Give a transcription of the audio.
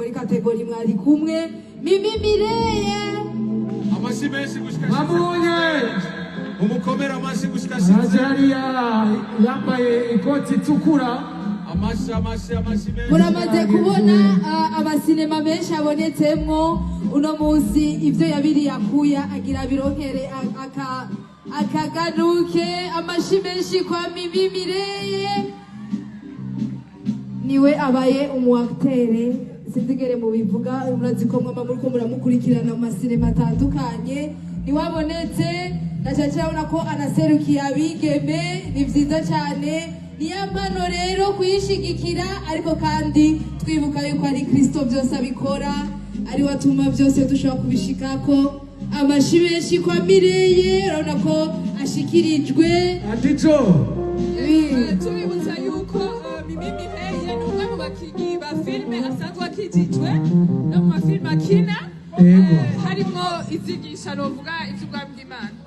Muri catégorie mwari kumwe Mimi Mireye. Amashyi menshi gushika Wabonye. Umukomere amashyi gushika Araje ashitse. hariya yambaye ikoti itukura. Amashyi, amashyi, amashyi menshi. Muramaze kubona amasinema menshi abonetsemwo uno munsi. Ibyo yabiriye akuya agira bironkere akaganuke. Amashi menshi kwa Mimi Mireye, niwe abaye umu acteur. Sinzigere mubivuga, murazi ko mwama muriko muramukurikirana mu masinema atandukanye. Niwe abonetse na cyane cyane urabona ko anaserukiye abigeme. Ni vyiza cyane, niyo mpano rero kuyishigikira, ariko kandi twibuka yuko ari Kristo byose abikora, ari we atuma byose dushobora kubishikako. Amashi menshi kwa Mireye, urabona ko ashikirijwe. Andijo. Tubibutsa yuko Mimi Mireye ni umwe mu bakinnyi ba filime asanzwe akijijwe, no mu mafilime akina Yego. harimwo izigisha, novuga ivy'ubwami bw'Imana.